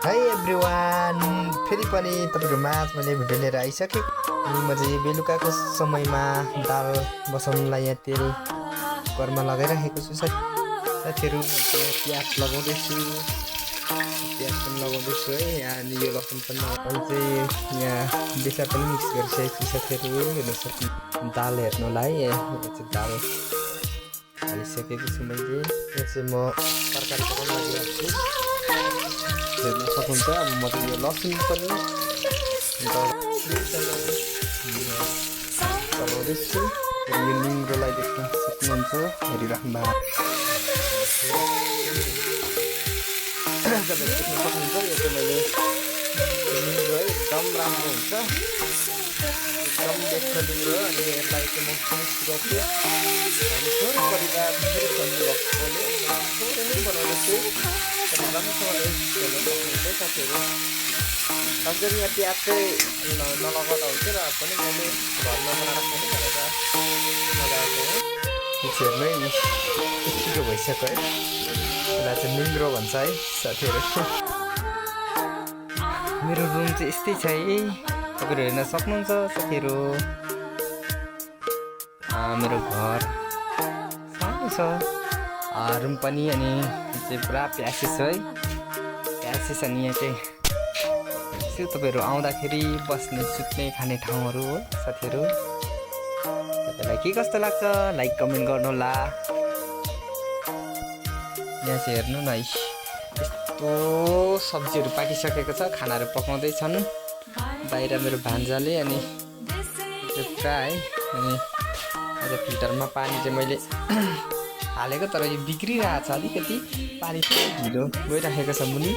High everyone, फेरि पनि तपाईँहरू माझ मैले भिडियो लिएर आइसकेँ। अनि म चाहिँ बेलुकाको समयमा दाल बसाउनुलाई यहाँ तेल घरमा लगाइराखेको छु। साथीहरू प्याज लगाउँदैछु, प्याज पनि लगाउँदैछु है। अनि यो लसुन पनि चाहिँ यहाँ बेसा पनि मिक्स गरिसकेको छु। साथीहरू हेर्नु सक्नु दाल हेर्नुलाई चाहिँ दाल हालिसकेको छु मैले। यो चाहिँ म तरकारी पकाउनु लागिरहेको छु। हेर्न सक्नुहुन्छ अब म चाहिँ यो लसुन पनि चलाउँदैछु। यो निङ्ग्रोलाई देख्न सक्नुहुन्छ, हेरिराख्नु भएको देख्न सक्नुहुन्छ। यो चाहिँ मैले निङ्ग्रो है एकदम राम्रो हुन्छ, एकदम बेस्ट निङ्ग्रो। अनि यसलाई चाहिँ म मिक्स गर्छु। हामी थोरै परिवार थोरै फ्यामिली भएकोले थोरै नै बनाउँदैछु। राम्रोसँगले हेर्न सक्नुहुन्छ साथीहरू। खास गरी यहाँ प्याज चाहिँ नलगाउँदा हुन्थ्यो र पनि मैले घरमा बनाएर खाने भनेर लगाएको हो। हेर्नु है यतिको भइसक्यो है। यसलाई चाहिँ निङ्ग्रो भन्छ है साथीहरू। मेरो रुम चाहिँ यस्तै छ है, तपाईँहरू हेर्न सक्नुहुन्छ साथीहरू। मेरो घर सानो छ, रुम पनि। अनि चाहिँ पुरा प्यासेस है, प्यासेस। अनि यहाँ चाहिँ तपाईँहरू आउँदाखेरि बस्ने सुत्ने खाने ठाउँहरू हो साथीहरू। तपाईँलाई के कस्तो लाग्छ लाइक कमेन्ट गर्नुहोला। यहाँ चाहिँ हेर्नु न यस्तो सब्जीहरू पाकिसकेको छ, खानाहरू पकाउँदैछन् बाहिर मेरो भान्जाले। अनि त्यो पुरा है। अनि आज फिल्टरमा पानी चाहिँ मैले हालेको, तर यो बिग्रिरहेको छ अलिकति, पानी ढिलो गइराखेको छ मुनि।